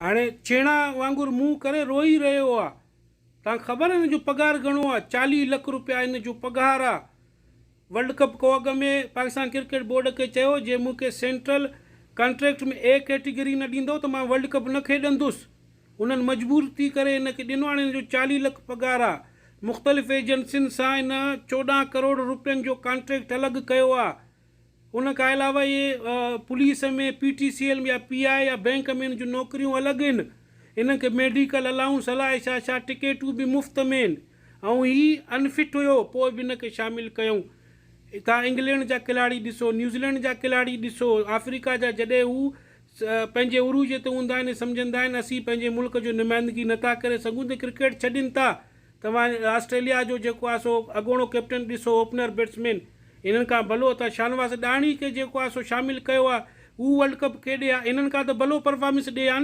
هاڻي ڇيڻا وانگر منهن ڪري روئي رهيو آ. توهان کي خبر آ هن جو پگهار گهڻو آ؟ 40 لک روپيا هن جو پگهار آ. ورلڊ ڪپ کان اڳ ۾ پاڪستان ڪرڪيٽ بورڊ کي چيو جي مون کي سينٽرل ڪانٽريڪٽ ۾ اي ڪيٽيگري نه ڏيندو ته مان ورلڊ ڪپ نه کيڏندس. انهن مجبور ٿي ڪري هن کي ڏنو هاڻي هن جو 40 لک پگهار آ. مختلف ايجنسين سان هن 14 ڪروڙ روپين جو ڪانٽريڪٽ الڳ ڪيو آ. ان کان علاوه اهي پوليس ۾ پي ٽي سي ايل يا پي آء اي يا بئنڪ ۾ ان جون نوڪريون الڳ آهن. انهن کي ميڊيڪل الائونس الائي ڇا ڇا ٽڪيٽون به مفت ۾ آهن ۽ هي انفٽ هيو پوء به ان کي شامل ڪيائون. توهان انگلينڊ جا کلاڙي ڏسو، نيوزيلينڊ جا کلاڙي ڏسو، آفريڪا جا جڏهن هو پنهنجي عروج تي هوندا آهن ۽ سمجهندا آهن اسين پنهنجي ملڪ جو نمائندگي نٿا ڪري سگهون ته ڪرڪيٽ ڇڏين ٿا. توهان آسٽريليا جو جيڪو آهي سو اڳوڻو ڪئپٽن ڏسو اوپنر بيٽسمين انهن کان ڀلو ته شاهنواز ڏاهڻي کي جيڪو آهي سو شامل ڪيو آهي هو ورلڊ ڪپ کيڏي ها انهن کان ته ڀلو پرفارمنس ڏي ها نه.